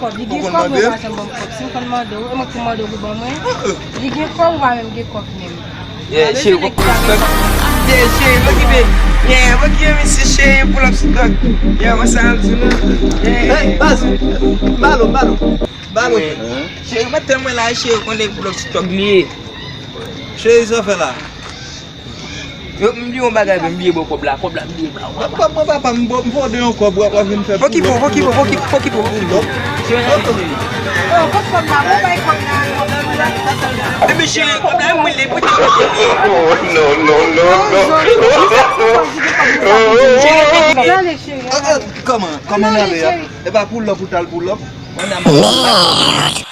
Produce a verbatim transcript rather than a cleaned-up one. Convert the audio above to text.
kòb. Li gen kòb, mwen pa janm ban m kòb. Si m konn mande w, e mwen ki mande w pou ban mwen. Li gen kòb, ou pa menm gen kòb menm. Yeah, cheri, pa, pa, yeah, cheri, pa kipe. Yeah, pa kipe, mesye, cheri, pull up sou tòg. Yeah, mwen sa ap di nou. Yeah. Hey, baz, balo, balo, balo. Cheri, mwen tèlman la, cheri, konnen pull up sou tòg li ye. Cheri, sa w fè la? Yo, m bliye yon bagay, m bliye bò kòb la, kòb la, m bliye ba w. Kòb mwen, papa, m bo-, m fè w de yon kòb, w ap vin fè. Pokipo, pokipo, pokipo, pokipo. Epi cheri, kòb la, mwen li pote. No, no, no, no, no. Kòman, kòman n ale a? E pa pull up ou t al pull up? Mèd.